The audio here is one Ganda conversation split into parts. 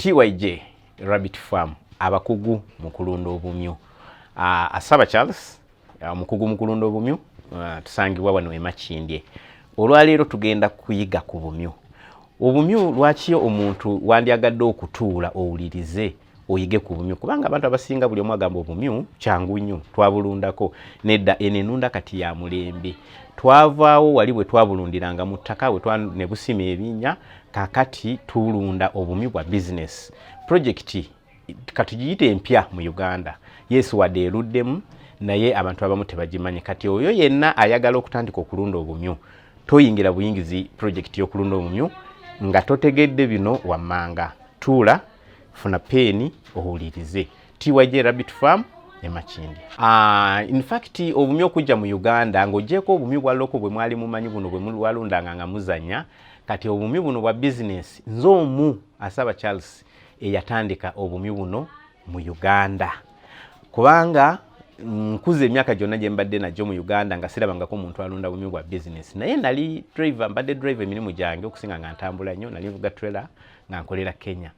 TYJ Rabbit Farm, abakugu mu kulunda obumyu. Asaba Charles, omukugu mu kulunda obumyu, tusangibwa wano e Makindye. Olwaleero tugenda kuyiga ku bumyu. Obumyu, lwaki omuntu wandyagadde okutuula owulirize oyige ku bumyu? Kubanga abantu abasinga buli omu agamba obumyu kyangu nnyo, twabulundako. Nedda, eno enunda kati ya mulembe. Twavaawo wali bwe twabulundiranga mu ttaka ne busima ebinnya. Kakati tulunda obumyu bwa business project, katugiyite empya mu Uganda. Yes, wadde eruddemu, naye abantu abamu tebagimanyi. Kati oyo yenna ayagala okutandika okulunda obumyu, toyingira buyingizi project y'okulunda obumyu nga totegedde bino wammanga. Tuula, funa peeni, owulirize. TYJ Rabbit Farm e Makindye. In fact, obumyu okujja mu Uganda, ng'ogyeko obumyu bwa local bwe mwali mumanyi, buno bwe walundanga nga muzanya, kati obumyu buno bwa business, nze omu Asaba Charles eyatandika obumyu buno mu Uganda, kubanga nkuze emyaka gyonna gye mbadde nagyo mu Uganda nga sirabangako omuntu alunda bumyu bwa business. Naye nali driver, mbadde driver, emirimu gyange okusinga nga ntambula nnyo, nali nvuga trailer nga nkolera Kenya.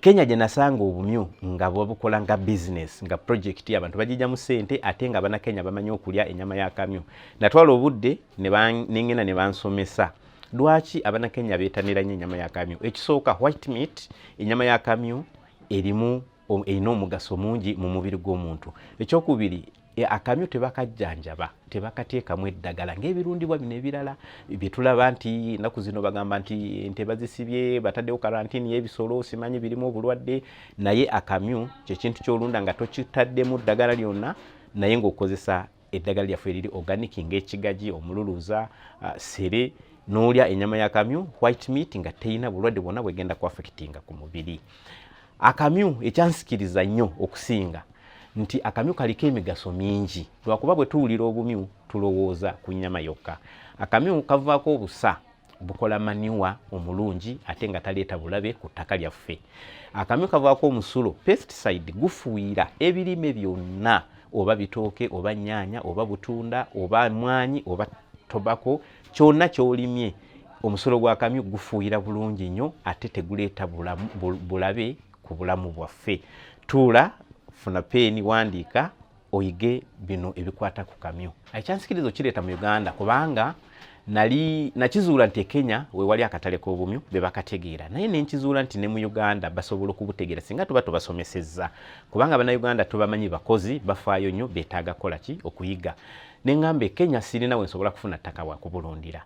Kenya gye nasanga obumyu nga babukola nga business, nga project, abantu bagijjamu ssente, ate nga Bannakenya bamanyi okulya ennyama y'akamyu. Natwala obudde nengenda ne bansomesa lwaki Abannakenya beetanira nnyo ennyama y'akamyu. Ekisooka, white meat, ennyama y'akamyu erimu erina omugaso mungi mu mubiri gw'omuntu. Ekyokubiri, akamyu tebakajjanjaba, tebakateekamu eddagala ng'ebirundibwa bino ebirala byetulaba nti ennaku zino bagamba nti ente bazisibye, bataddewo karantini y'ebisolo, simanyi birimu obulwadde. Naye akamyu kyekintu kyolunda nga tokitaddemu ddagala lyonna, naye ng'okozesa eddagala lyaffe eriri organic ng'ekigaji, omululuza, sere, n'olya ennyama y'akamyu white meat nga teyina bulwadde bwonna bwegenda kuaffectinga ku mubiri. Akamyu, ekyansikiriza nnyo okusinga nti akamyu kaliko emigaso mingi, lwakuba bwe tuwulira obumyu tulowooza ku nnyama yokka. Akamyu kavaako obusa, bukola manure omulungi ate nga taleeta bulabe ku ttaka lyaffe. Akamyu kavaako omusulo, pesticide, gufuuyira ebirime byonna, oba bitooke, oba nnyaanya, oba butunda, oba mwanyi, oba tobacco, kyonna ky'olimye, omusulo gw'akamyu gufuuyira bulungi nnyo ate teguleeta bulabe ku bulamu bwaffe. Tuula, funa peeni, wandiika oyige bino ebikwata ku kamyu. Ekyansikirizo kireeta mu Uganda kubanga nali nakizuula nti e Kenya wewali akatale k'obumyu be bakategeera, naye nenkizuula nti ne mu Uganda basobola okubutegeera singa tuba tubasomesezza, kubanga Bannayuganda tubamanyi, bakozi, bafaayo nnyo, beetaaga kukola ki? Okuyiga. Neŋŋamba e Kenya sirina we nsobola kufuna ttaka wakubulundira.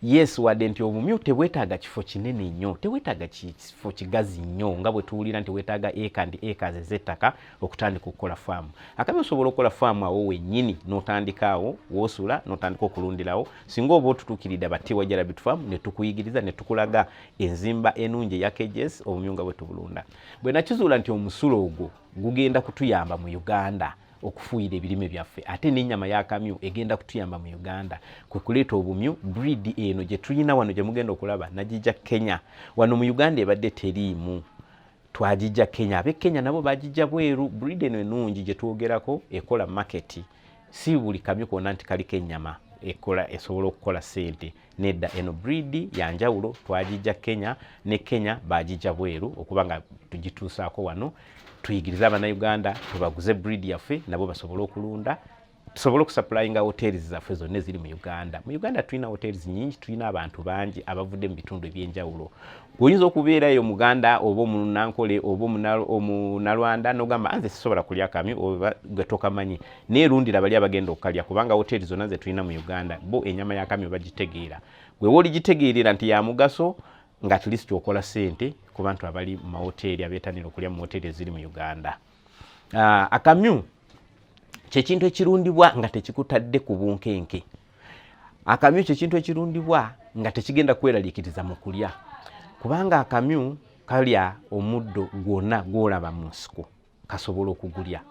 Yes, wadde nti obumyu tebwetaaga kifo kinene nnyo, tebwetaaga kifo kigazi nnyo nga bwe tuwulira nti weetaaga eka ndi acres ez'ettaka okutandika okukola faamu. Akamyu osobola okukola faamu awo wennyini, n'otandika awo woosula, n'otandika okulundirawo, singa oba otutuukiridde aba TYJ Rabbit Farm ne tukuyigiriza ne tukulaga enzimba enungi eya cages, obumyu nga bwe tubulunda. Bwe nakizuula nti omusulo ogwo gugenda kutuyamba mu Uganda okufuuyira ebirime byaffe, ate n'ennyama y'akamyu egenda kutuyamba mu Uganda, kwe kuleeta obumyu. Breed eno gye tulina wano gye mugenda okulaba nagijja Kenya. Wano mu Uganda ebadde teriimu, twagijja Kenya, ab'e Kenya nabo bagijja bweru. Breed eno ennungi gye twogerako ekola market. Si buli kamyu konna nti kaliko ennyama ekola esobola okukola ssente. Nedda, eno breed ya njawulo, twagijja Kenya, ne Kenya bagijja bweru, okuba nga tugituusaako wano tuyigirize Abannayuganda, tubaguze breed yaffe nabo basobole okulunda, tusobole okusupplyinga hotels zaffe zonna eziri mu Uganda. Mu Uganda tulina hotels nyingi, tulina abantu bangi abavudde mu bitundu ebyenjawulo. Oyinza okubeerayo Muganda oba Omunankole oba Omunalwanda nogamba, "Nze sisobola kulya kamyu," oba gwe tokamanyi, naye lundira bali abagenda okukalya, kubanga hoteri zonna ze tulina mu Uganda bo ennyama ya kamyu bagitegeera. Gwe woligitegeerera nti ya mugaso, nga at least okola sente ku bantu abali mu mawoteeri abeetanira okulya mu woteeri eziri mu Uganda. Akamyu kyekintu ekirundibwa nga tekikutadde ku bunkenke. Akamyu kyekintu ekirundibwa nga tekigenda kweraliikiriza mu kulya, kubanga akamyu kalya omuddo gwonna gwolaba mu nsiko, kasobola okugulya.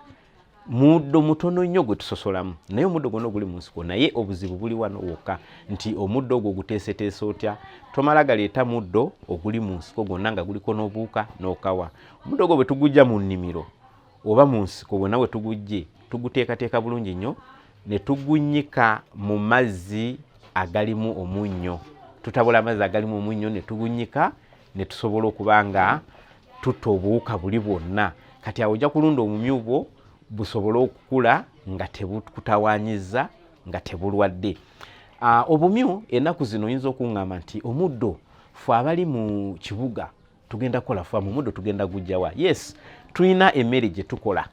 Muddo mutono nnyo gwe tusosolamu, naye omuddo gwonna oguli mu nsiko. Naye obuzibu buli wano wokka nti omuddo ogwo oguteeseteese otya? Tomala galeeta muddo oguli mu nsiko gwonna nga guliko n'obuwuka n'okawa. Omuddo ogwo bwe tugujja mu nnimiro oba mu nsiko, bwonna bwe tugujje, tuguteekateeka bulungi nnyo ne tugunyika mu mazzi agalimu omunnyo. Tutabula amazzi agalimu omunnyo ne tugunyika, ne tusobola okuba nga Tutta obuwuka buli bwonna. Kati awo ojja kulunda obumyu bwo busobole okukula nga tebukutawanyiza, nga tebulwadde. Obumyu ennaku zino oyinza okuŋŋamba nti omuddo, fe abali mu kibuga tugenda kukola faamu, omuddo tugenda gujjawa? Yes, tulina emmere gye tukola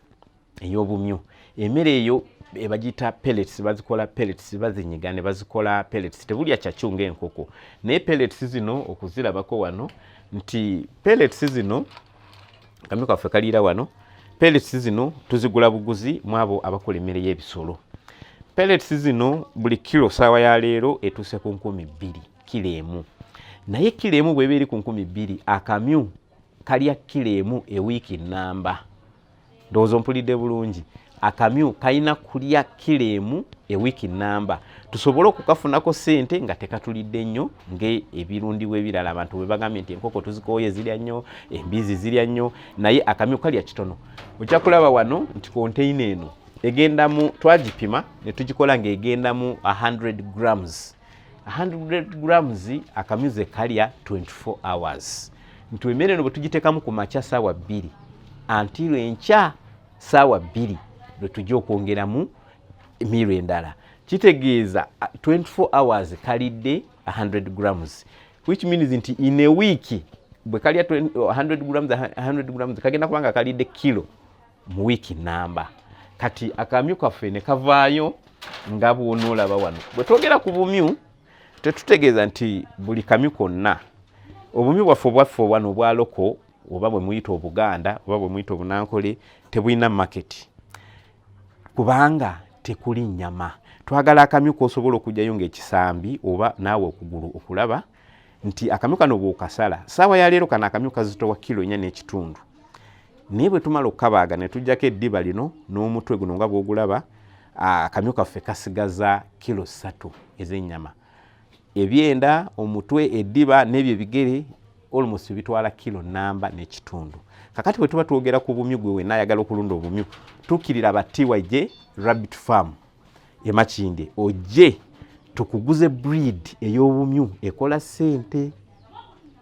ey'obumyu. Emmere eyo ebagiyita pellets, bazikola pellets, bazinyiga ne bazikola pellets. Tebulya kyakyu ng'enkoko, naye pellets zino okuzirabako wano nti pellets zino kamyu kaffe kaliira wano. Pellets zino tuzigula buguzi mu abo abakola emmere y'ebisolo. Pellets zino buli kilo saawa ya leero etuuse ku 2000 kilo emu. Naye kilo emu bw'eba eri ku 2000, akamyu kalya kilo emu ewiiki namba. Ndowooza ompulidde bulungi. Akamyu kalina kulya kilo emu ewiiki namba tusobole okukafunako ssente nga tekatulidde nnyo ng'ebirundibwa ebirala. Abantu bwe bagambye nti enkoko tuzikooye, zirya nnyo, embizi zirya nnyo, naye akamyu kalya kitono. Ojja kulaba wano nti container eno egendamu, twagipima ne tugikola ng'egendamu 100 grams. 100 grams akamyu ze kalya 24 hours, nti emmere eno bwe tugiteekamu ku makya saawa 2 until enkya saawa 2 lwe tujja okwongeramu emiiro endala, kitegeeza 24 hours kalidde 100 grams, which means nti in a week bwe kalya 100 grams, 100 grams, kagenda kubanga kalidde kilo mu wiiki namba. Kati akamyu kaffe ne kavaayo nga bw'onoolaba wano. Bwe twogera ku bumyu, tetutegeeza nti buli kamyu konna. Obumyu bwaffe obwaffe wano obwa local, oba bwe muyita Obuganda, oba bwe muyita Obunankole, tebulina market kubanga tekuli nnyama. Twagala akamyu k'osobola okugyayo ng'ekisambi oba naawe okugulu okulaba nti akamyu kano bw'okasala. Saawa ya leero kano akamyu kazitowa kilo 4.5, naye bwe tumala okukabaaga ne tuggyako eddiba lino n'omutwe guno nga bw'ogulaba, akamyu kaffe kasigaza kilo 3 ez'ennyama. Ebyenda, omutwe, eddiba n'ebyo ebigere almost bitwala kilo namba n'ekitundu. Kakati bwe tuba twogera ku bumyu, gwe wenna ayagala okulunda obumyu, tukkirira ba TYJ Rabbit Farm emakindye, ojje tukuguze breed ey'obumyu ekola ssente,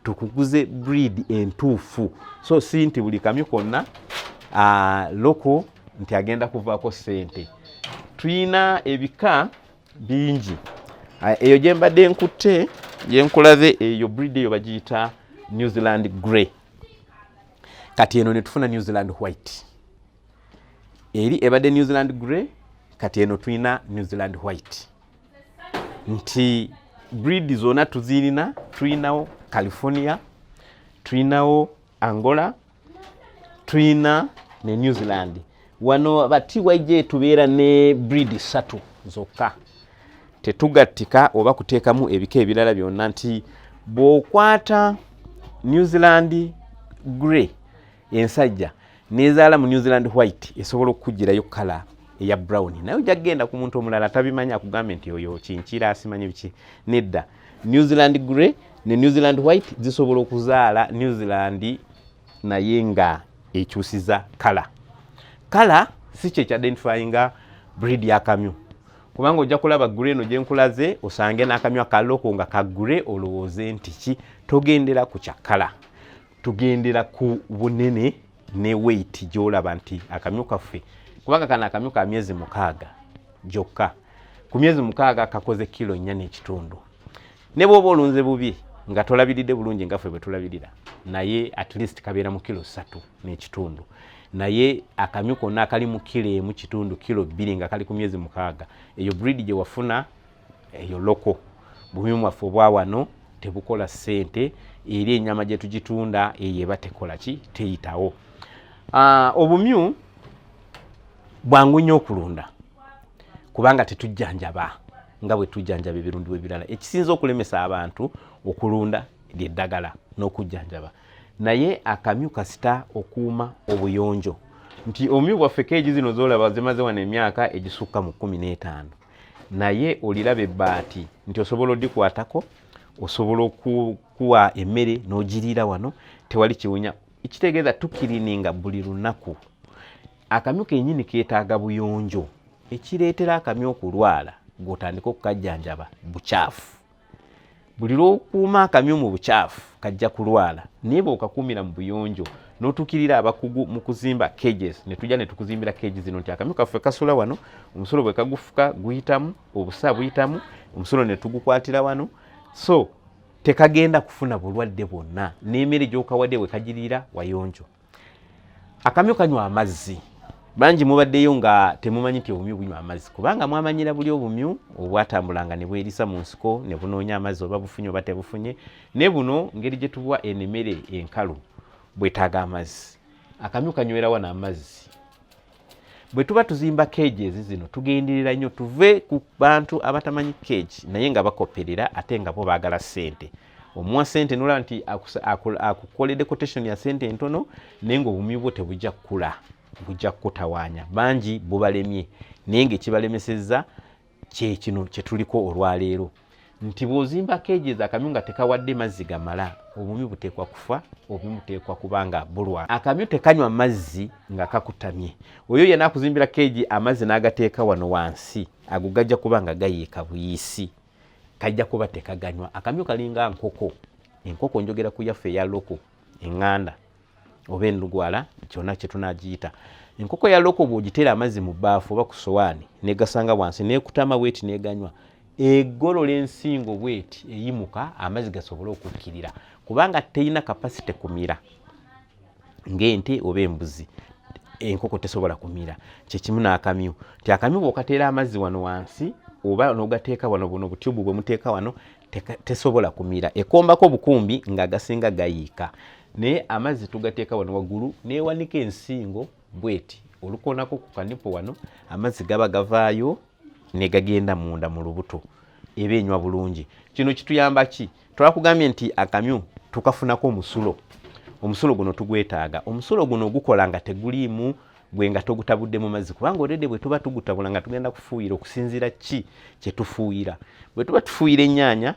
tukuguze breed entuufu. So si nti buli kamyu konna local nti agenda kuvaako ssente. Tuyina ebika bingi. Eyo gye mbadde nkutte gyenkulaze, eyo breed eyo bagiyita New Zealand Grey. Kati eno netufuna New Zealand White. Eri ebadde New Zealand Grey, kati eno tulina New Zealand White. Nti breed zonna tuzirina. Tulinawo California, tulinawo Angola, tulina ne New Zealand. Wano ba TYJ tubeera ne breed ssatu zokka, tetugattika oba kuteekamu ebika ebirala byonna. Nti bw'okwata New Zealand Grey ensajja nezaala mu New Zealand White, esobola okukugirayo color eya brown. Naye ojja kugenda ku muntu omulala atabimanyi akugambe nti oyo kinkira, asimanyi biki. Nedda, New Zealand Grey ne New Zealand White zisobola okuzaala New Zealand naye nga ekyusiza color. Color si kyekyadentifyinga breed y'akamyu, kubanga ojja kulaba grey eno gyenkulaze, osange n'akamyu aka local nga ka grey, olowooze nti ki. Togendera ku kya color, tugendera ku bunene ne weight gy'olaba nti akamyu kaffe, kubanga kano akamyu ka myezi 6 gyokka. Ku myezi 6 kakoze kilo 4.5. Ne bw'oba olunze bubi nga tolabiridde bulungi nga ffe bwe tulabirira, naye at least kabeera mu kilo 3.5. Naye akamyu konna akali mu kilo 1.5, kilo 2 nga kali ku myezi 6, eyo breed gye wafuna eyo local. Bumyu mwaffe obwa wano tebukola ssente eri ennyama gye tugitunda eyo eba tekola ki, teyitawo. Obumyu bwangu nnyo okulunda kubanga tetujjanjaba nga bwe tujjanjaba ebirundibwa ebirala. Ekisinza okulemesa abantu okulunda lyeddagala n'okujjanjaba. Naye akamyu kasita okuuma obuyonjo, nti obumyu bwaffe keegi zino zolaba zimaze wano emyaka egisukka mu 15, naye oliraba ebbaati nti osobola odikwatako, osobola okuwa emmere n'ogiriira wano, tewali kiwunya. Ekitegeeza tukirininga buli lunaku. Akamyu kenyini keetaaga buyonjo. Ekireetera akamyu okulwala gw'otandika okukajjanjaba bukyafu. Buli lw'okuuma akamyu mu bukyafu kajja kulwala, naye bw'okakuumira mu buyonjo N'otuukirira abakugu mu kuzimba cages, ne tujja ne tukuzimbira cage zino nti akamyu kaffe kasula wano, omusulo bwe kagufuka guyitamu, obusa buyitamu, omusulo ne tugukwatira wano, so tekagenda kufuna bulwadde bwonna, n'emmere gy'okawadde bwe kagiriira wayonjo. Akamyu kanywa amazzi. Bangi mubaddeyo nga temumanyi nti obumyu bunywa amazzi, kubanga mwamanyira buli obumyu obwatambulanga ne bwerisa mu nsiko ne bunoonya amazzi, oba bufunye oba tebufunye. Ne buno ngeri gye tubuwa eno emmere enkalu, bwetaaga amazzi. Akamyu kanywera wano amazzi. Bwe tuba tuzimba cages zino, tugenderera nnyo tuve ku bantu abatamanyi cage naye nga bakoperera, ate nga bo baagala ssente. Omuwa ssente nolaba nti akukoledde quotation ya ssente entono, naye nga obumyu bwo tebujja kukula, bujja kukutawaanya. Bangi bubalemye, naye nga ekibalemesezza kyekino kyetuliko olwaleero, nti bw'ozimba cages akamyu nga tekawadde mazzi gamala, obumyu buteekwa kufa, obumyu buteekwa kuba nga bulwa. Akamyu tekanywa mazzi nga kakutamye. Oyo yenna akuzimbira cage amazzi n'agateeka wano wansi, ago gajja kuba nga gayiika buyiisi, kajja kuba tekaganywa. Akamyu kalinga nkoko. Enkoko, njogera ku yaffe eya local, eŋŋanda oba endugwala, kyonna kyetunagiyita. Enkoko ya local bw'ogiteera amazzi mu bbaafu oba ku sowaani negasanga wansi, nekutama bweti neganywa, egolola ensingo bweti, eyimuka amazzi gasobole okukkirira, kubanga terina capacity kumira ng'ente oba embuzi. Enkoko tesobola kumira. Kyekimu n'akamyu, nti akamyu bw'okateera amazzi wano wansi oba n'ogateeka wano, buno butyubu bwe muteeka wano, tesobola kumira, ekombako bukumbi nga gasinga gayiika. Naye amazzi tugateeka wano waggulu, neewanika ensingo bweti, olukoonako ku ka nipple wano, amazzi gaba gavaayo ne gagenda munda mu lubuto, eba enywa bulungi. Kino kituyamba ki? Twakugambye nti akamyu tukafunako omusulo. Omusulo guno tugwetaaga. Omusulo guno gukola nga teguliimu gwe nga togutabudde mu mazzi, kubanga already bwe tuba tugutabula nga tugenda kufuuyira, okusinziira ki kye tufuuyira. Bwe tuba tufuuyira ennyaanya,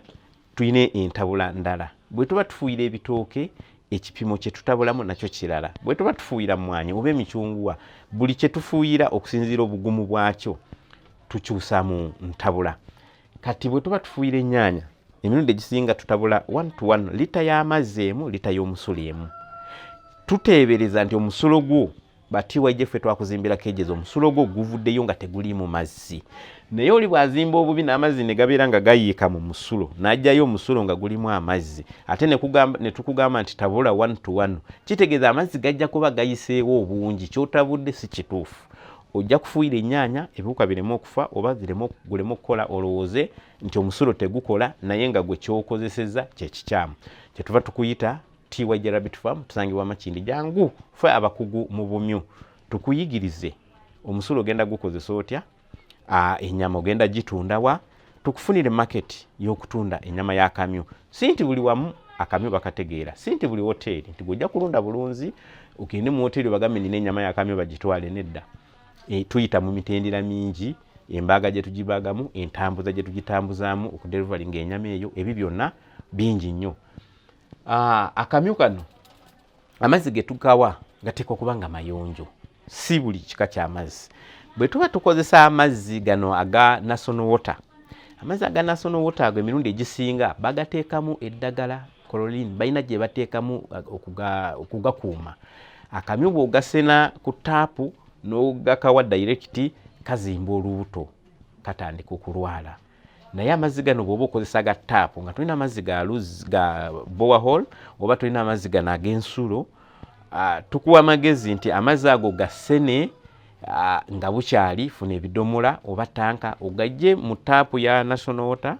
tulina entabula ndala. Bwe tuba tufuuyira ebitooke, ekipimo kye tutabulamu nakyo kirala. Bwe tuba tufuuyira mmwanyi oba emicunguwa, buli kye tufuuyira okusinziira obugumu bwakyo tukyusa mu ntabula. Kati bwe tuba tufuuyira ennyaanya, emirundi egisinga tutabula 1 to 1, lita y'amazzi emu, lita y'omusulo emu. Tuteebereza nti omusulo gwo batiwaije ffe twakuzimbira cages, omusulo gwo guvuddeyo nga teguliimu mazzi. Naye oli bw'azimba obubi n'amazzi ne gabeera nga gayiika mu musulo, n'ajjayo omusulo nga gulimu amazzi, ate ne tukugamba nti tabula 1 to 1, kitegeeza amazzi gajja kuba gayiseewo obungi, ky'otabudde si kituufu. Ojja kufuuyira ennyaanya, ebiwuka bireme okufa oba guleme okukola, olowooze nti omusulo tegukola, naye nga gwe kyokozesezza kyekikyamu. Kyetuva tukuyita TYJ Rabbit Farm, tusangibwa Makindi. Jangu fe abakugu mu bumyu tukuyigirize omusulo ogenda gukozesa otya, ennyama ogenda gitundawa, tukufunire market y'okutunda ennyama y'akamyu. Si nti buli wamu akamyu bakategeera, si nti buli woteeri nti gwojja kulunda bulunzi ogende mu woteeri obagambe nina ennyama y'akamyu bagitwale. Nedda. Tuyita mu mitendera mingi, embaaga gye tugibaagamu, entambuza gye tugitambuzaamu, okudeliveringa ennyama eyo, ebyo byonna bingi nnyo. Akamyu kano amazzi ge tukawa gateekwa kuba nga mayonjo, si buli kika ky'amazzi. Bwe tuba tukozesa amazzi gano aga National Water, amazzi aga National Water ago emirundi egisinga bagateekamu eddagala chlorine, balina gye bateekamu okugakuuma. Akamyu bw'ogasena ku taapu n'ogakawa direct, kazimba olubuto, katandika okulwala. Naye amazzi gano bw'oba okozesa ga taapu, nga tulina amazzi ga luzzi, ga borehole, oba tulina amazzi gano ag'ensulo, tukuwa amagezi nti amazzi ago gasene nga bukyali. Funa ebidomola oba tanka, ogajje mu taapu ya National Water,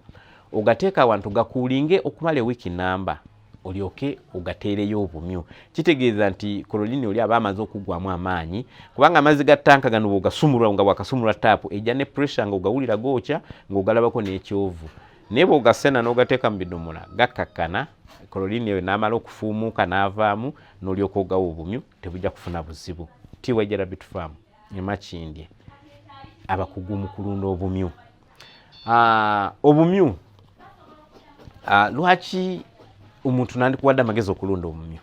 ogateeka awantu gakuulinge okumala ewiiki namba, olyoke ogateereyo obumyu. Kitegeeza nti chlorine oli aba amaze okuggwamu amaanyi, kubanga amazzi ga tanka gano bw'ogasumulula, nga bwakasumulula taapu ejja ne pressure, nga ogawulira gookya, ng'ogalabako n'ekyovu. Naye bw'ogasena n'ogateeka mu bidomola, gakkakkana, chlorine eyo n'amala okufuumuuka n'avaamu, n'olyoka ogawa obumyu, tebujja kufuna buzibu. TYJ Rabbit Farm emakindye, abakugu mu kulunda obumyu. Obumyu, lwaki omuntu nandikuwadde amagezi okulunda obumyu?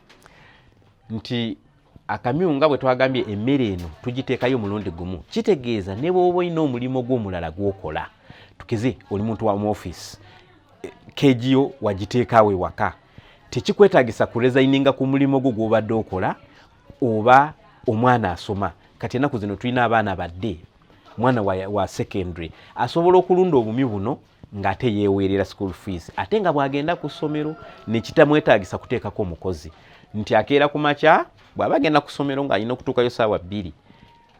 Nti akamyu nga bwe twagambye, emmere eno tugiteekayo omulundi gumu. Kitegeeza ne bw'oba olina omulimu gw'omulala gw'okola, tugeze oli muntu wa mu office, cage yo wagiteekaawo ewaka, tekikwetaagisa kuresigninga ku mulimu gwo gw'obadde okola. Oba omwana asoma, kati ennaku zino tulina abaana badde mwana wa secondary asobola okulunda obumyu buno ng'ate yeeweerera school fees, ate nga bw'agenda ku ssomero nekitamwetaagisa kuteekako omukozi, nti akeera ku makya, bw'aba agenda ku ssomero ng'alina okutuukayo saawa 2,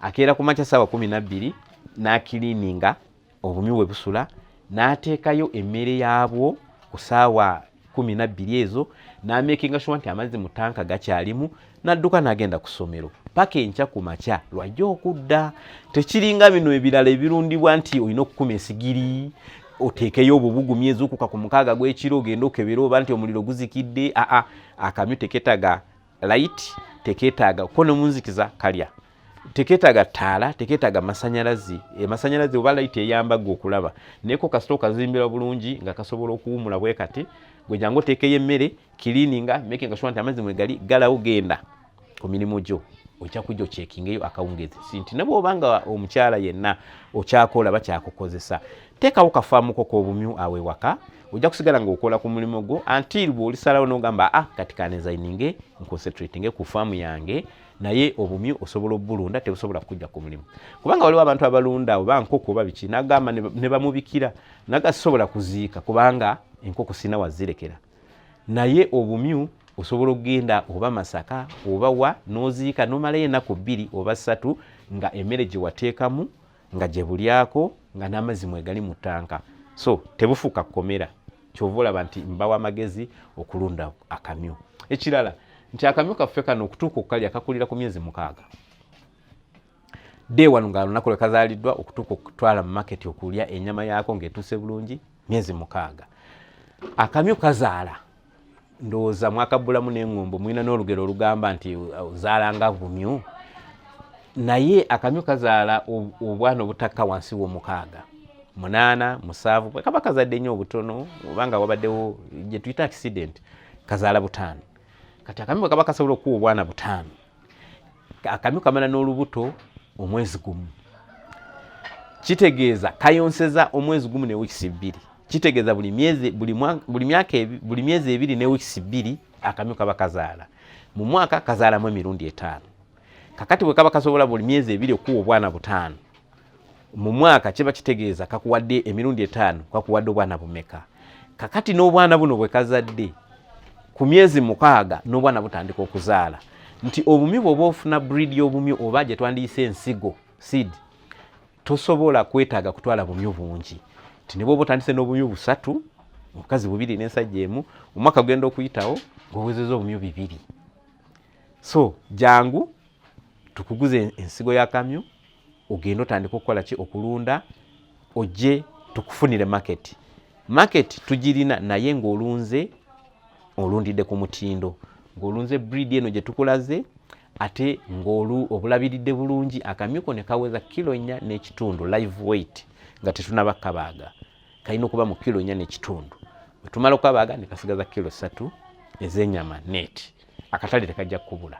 akeera ku makya saawa 12 n'acleaninga obumyu bwe busula, n'ateekayo emmere yaabwo ku saawa 12 ezo, n'amakinga sure nti amazzi mu tanka gakyalimu, n'adduka n'agenda ku ssomero paka enkya ku makya lwajja okudda. Tekiringa bino ebirala ebirundibwa nti olina okukuma esigiri, oteekeyo obubugumi, ezuukuka ku 6 gw'ekiro ogende okebere oba nti omuliro guzikidde. Aa, akamyu teketaaga light, teketaaga ko nemunzikiza kalya, teketaaga ttaala, teketaaga masanyalazi. Amasanyalazi oba light eyamba gwe okulaba, naye ko kasita okazimbira bulungi nga kasobola okuwumula bwe kati. Gwe jangu oteekeyo emmere, cleaninga, making sure nti amazzi mwegali galawo, genda ku mirimu gyo, ojja kujja ocheckingeyo akawungezi. Si nti ne bw'oba nga omukyala yenna okyakola bakyakukozesa, teekawo kafaamuko k'obumyu awo ewaka, ojja kusigala ng'okola ku mulimu gwo until bw'olisalawo n'ogamba, "Ah, kati karesigninge, nconcentratinge ku faamu yange." Naye obumyu osobola obulunda, tebusobola kujja ku mulimu, kubanga waliwo abantu abalunda oba nkoko oba biki, nagamba ne bamubikira naga sisobola kuziika kubanga enkoko sina wazirekera. Naye obumyu osobola okugenda oba Masaka oba wa n'oziika n'omalayo ennaku 2 oba 3 nga emmere gye wateekamu nga gye bulyako, nga n'amazzi mwegali mu ttanka, so tebufuuka kkomera. Kyova olaba nti mbawa amagezi okulunda akamyu. Ekirala nti akamyu kaffe kano okutuuka okukalya kakulira ku myezi 6. Day one nga lunaku lwe kazaaliddwa okutuuka okutwala mu market okulya ennyama yaako ng'etuuse bulungi, myezi 6. Akamyu kazaala, ndowooza mwakabbulamu n'eŋŋombo, mulina n'olugero olugamba nti ozaalanga bumyu. Naye akamyu kazaala obwana obutakka wansi w'omukaaga, munaana, musanvu. Bwe kaba kazadde nnyo obutono obanga wabaddewo gye tuyita accident, kazaala butaano. Kati akamyu bwe kaba kasobola okuwa obwana butaano, akamyu kamala n'olubuto omwezi gumu, kitegeeza kayonseza omwezi gumu ne wiikisi 2. Kitegeeza buli myezi buli myaka buli myezi 2 ne wiikisi 2 akamyu kaba kazaala. Mu mwaka kazaalamu emirundi etaano. Kakati bwe kaba kasobola buli myezi 2 okuwa obwana butaano mu mwaka, kiba kitegeeza kakuwadde emirundi etaano, kakuwadde obwana bumeka? Kakati n'obwana buno bwe kazadde ku myezi 6, n'obwana butandika okuzaala, nti obumyu bw'oba ofuna breed y'obumyu oba gye twandiyise ensigo, seed, tosobola kwetaaga kutwala bumyu bungi, nti ne bw'oba otandise n'obumyu busatu, obukazi bubiri n'ensajja emu, omwaka gugenda okuyitawo ng'owezezza obumyu bibiri. So jangu tukuguze ensigo y'akamyu, ogende otandike okukola ki? Okulunda. Ojje tukufunire market. Market tugirina, naye ng'olunze, olundidde ku mutindo, ng'olunze breed eno gye tukulaze, ate ng'olu obulabiridde bulungi, akamyuko ne kaweza kilo 4.5 live weight nga tetunaba kabaaga. Kalina okuba mu kilo 4.5. Bwe tumala okukabaaga ne kasigaza kilo 3 ez'ennyama net, akatale tekajja kukubula.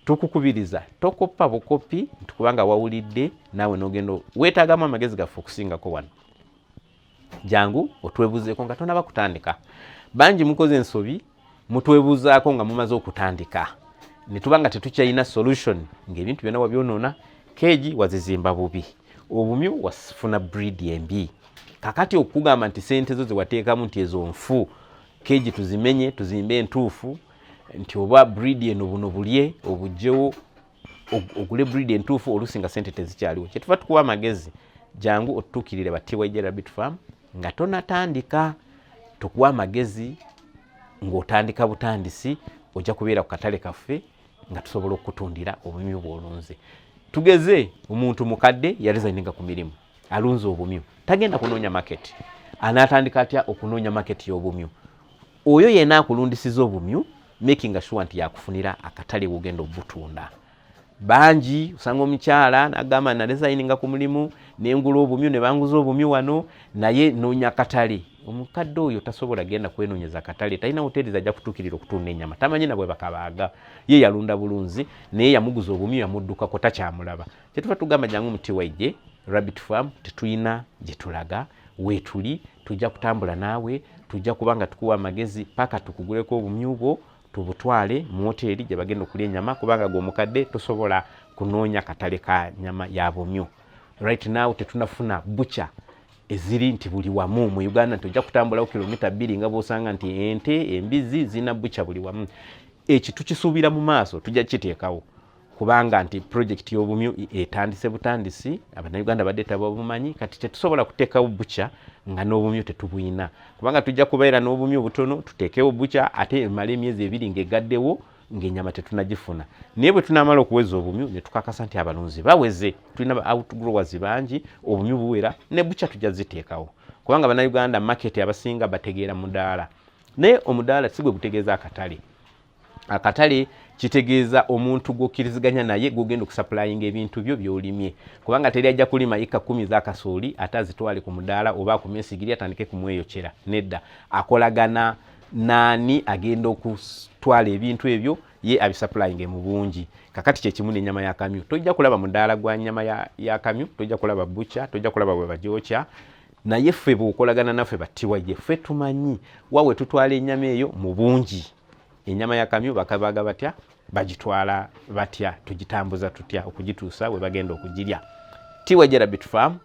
Tukukubiriza tokoppa bukopi nti kubanga wawulidde naawe n'ogenda. Weetaagamu amagezi gaffe okusingako wano. Jangu otwebuzeeko nga tonaba kutandika. Bangi mukoze ensobi, mutwebuuzaako nga mumaze okutandika, ne tuba nga tetukyalina solution, ng'ebintu byonna wabyonoona, keegi wazizimba bubi, obumyu wafuna breed embi. Kakati okugamba nti sente zo zewateekamu nti ezo nfu, keegi tuzimenye tuzimbe entuufu, nti oba breed eno buno bulye obugyewo ogule breed entuufu, oluusi nga sente tezikyaliwo. Kyetuva tukuwa amagezi, jangu otutuukirire ba TYJ Rabbit Farm nga tonatandika, tukuwa amagezi ng'otandika butandisi. Ojja kubeera ku katale kaffe nga tusobola okukutundira obumyu bw'olunze. Tugeze omuntu mukadde yaresigninga ku mirimu, alunze obumyu, tagenda kunoonya market. Anaatandika atya okunoonya market y'obumyu? Oyo yenna akulundisiza obumyu, making sure nti yakufunira akatale wogenda obutunda. Bangi osanga omukyala nagamba, "Naresigninga ku mulimu nengula obumyu, ne banguza obumyu wano, naye noonya katale." Omukadde oyo tasobola genda kwenonyeza katale, talina hoteri zajja kutuukirira okutunda ennyama, tamanyi nabwe bakabaaga. Ye yalunda bulunzi, naye yamuguza obumyu yamuddukako, takyamulaba. Kyetuva tugamba jangu mu TYJ Rabbit Farm, tetulina gye tulaga, weetuli, tujja kutambula naawe, tujja kuba nga tukuwa amagezi paka tukuguleko obumyu bwo. Tubutwale mu woteeri gye bagenda okulya ennyama, kubanga gwe omukadde tosobola kunoonya katale ka nyama ya bumyu. Right now tetunafuna butcher eziri nti buli wamu mu Uganda, nti ojja kutambulawo kilomita 2 nga bwosanga nti ente, embizi zirina butcher buli wamu. Ekyo tukisuubira mu maaso tujja kukiteekawo, kubanga nti project y'obumyu etandise butandisi, Abannayuganda badde tababumanyi. Kati tetusobola kuteekawo butcher nga n'obumyu tetubuyina, kubanga tujja kubeera n'obumyu butono, tuteekewo butcher, ate emale emyezi 2 ng'egaddewo ng'ennyama tetunagifuna. Naye bwe tunaamala okuweza obumyu ne tukakasa nti abalunzi baweze, tulina ba outgrowers bangi, obumyu buwera, ne butcher tujja ziteekawo, kubanga Bannayuganda market abasinga bategeera mudaala, naye omudaala si gwe gutegeeza akatale. Akatale kitegeeza omuntu gw'okkiriziganya naye gw'ogenda okusupplyinga ebintu byo by'olimye, kubanga teri ajja kulima eka 10 z'akasooli ate azitwale ku mudaala oba akumesigiri atandike kumweyokyera. Nedda, akolagana naani agenda okutwala ebintu ebyo, ye abisupplyinge mu bungi. Kakati kyekimu n'ennyama ya kamyu. Tojja kulaba mudaala gwa nnyama ya kamyu, tojja kulaba butcher, tojja kulaba bwe bagyokya. Naye ffe bw'okolagana naffe battiwaye, ffe tumanyi wa we tutwala ennyama eyo mu bungi. Ennyama ya kamyu bakabaga batya, bagitwala batya, tugitambuza tutya okugituusa we bagenda okugirya? TYJ Rabbit Farm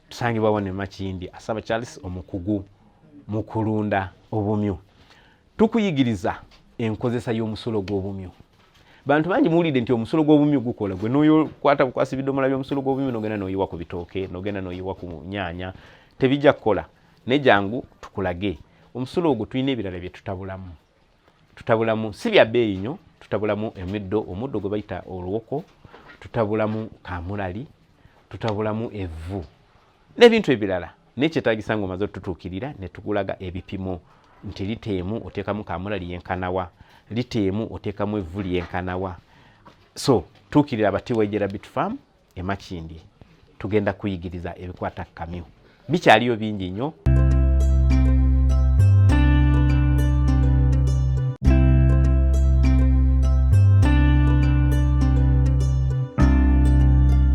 tusangibwa wano e Makindye. Asaba Charles, omukugu mu kulunda obumyu. Tukuyigiriza enkozesa y'omusulo gw'obumyu. Bantu bangi muwulidde nti omusulo gw'obumyu gukola, gwe noyokwata bukwasi bidomola by'omusulo gw'obumyu nogenda noyiwa ku bitooke, nogenda noyiwa ku nyaanya, tebijja kukola. Naye jangu tukulage omusulo ogwo. Tulina ebirala bye tutabulamu, tutabulamu si bya bbeeyi nnyo. Tutabulamu emiddo, omuddo gwe bayita oluwoko, tutabulamu kamulali, tutabulamu evvu n'ebintu ebirala. Naye kyetaagisa nga omaze otutuukirira ne tukulaga ebipimo nti lita emu oteekamu kamulali yenkanawa, lita emu oteekamu evvu lyenkanawa. So tuukirira aba TYJ Rabbit Farm e Makindye, tugenda kuyigiriza ebikwata kamyu. Bikyaliyo bingi nnyo.